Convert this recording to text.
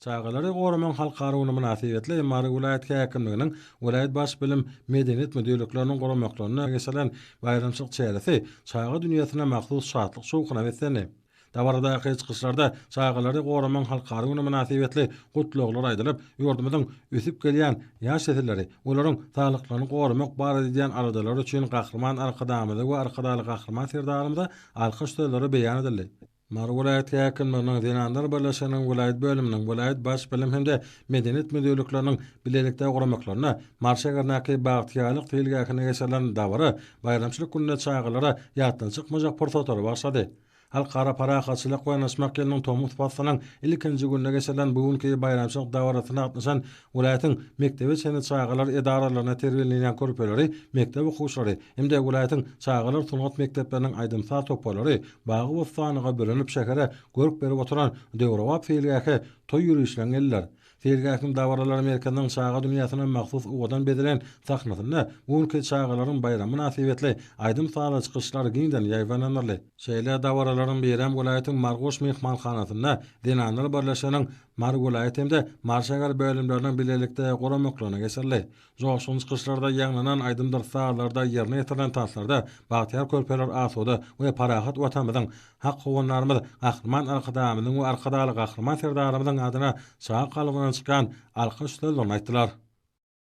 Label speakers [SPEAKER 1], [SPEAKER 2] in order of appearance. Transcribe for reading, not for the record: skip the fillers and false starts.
[SPEAKER 1] Çagalary goramagyň halkara güni mynasybetli Mary welaýat häkimliginiň, welaýat Baş bilim, medeniýet müdirlikleriniň guramaklarynda geçirilen baýramçylyk çäresi çaga dünýäsine mahsus şatlyk-şowhuna beslendi. Dabaradaky çykyşlarda Çagalary goramagyň halkara güni mynasybetli gutlaglar aýdylyp, ýurdumyzyň ösüp gelýän ýaş nesilleri, olaryň saglyklaryny goramak barada edýän aladalary üçin Gahryman Arkadagymyza we Arkadagly Gahryman Serdarymyza alkyş sözleri beýan edildi. Mary welaýat häkimliginiň, Zenanlar birleşiginiň welaýat bölüminiň, welaýat Baş bilim hem-de medeniýet müdirlikleriniň bilelikde guramaklarynda Mary şäherindäki Bagtyýarlyk seýilgähinde geçirilen dabara baýramçylyk gününde çagalara ýatdan çykmajak pursatlary bagyşlady. Halkara parahatçylyk we ynanyşmak ýylynyň tomus paslynyň ilkinji gününde geçirilen bu günki baýramçylyk dabarasyna gatnaşan welaýatyň mekdebe çenli çagalar edaralarynda terbiýelenýän körpeleri, mekdep okuwçylary hem-de welaýatyň çagalar sungat mekdepleriniň aýdym-saz toparlary bagy-bossanlyga bürenip şähere görk berip oturan döwrebap seýilgähe toý ýörişinden geldiler. Seýilgähiň dabaralar merkeziniň çaga dünýäsine mahsus owadan bezelen sahnasynda bu günki çagalaryň baýramy mynasybetli aýdym-sazly çykyşlar giňden ýaýbaňlandyryldy. Şeýle dabaralaryň birem welaýatyň Marguş myhmanhanasynda Zenanlar birleşiginiň Mary welaýat hem-de Mary şäher bölümleriniň bilelikde guramaklygyna geçirildi. Joşgun çykyşlarda ýaňlanan aýdymdyr sazlarda, ýerine ýetirilen tanslarda bagtyýar körpeler asuda we parahat Watanymyzyň, hak Howandarymyz Gahryman Arkadagymyzyň we Arkadagly Gahryman Serdarymyzyň adyna çaga kalbyndan çykýan alkyş sözlerini aýtdylar.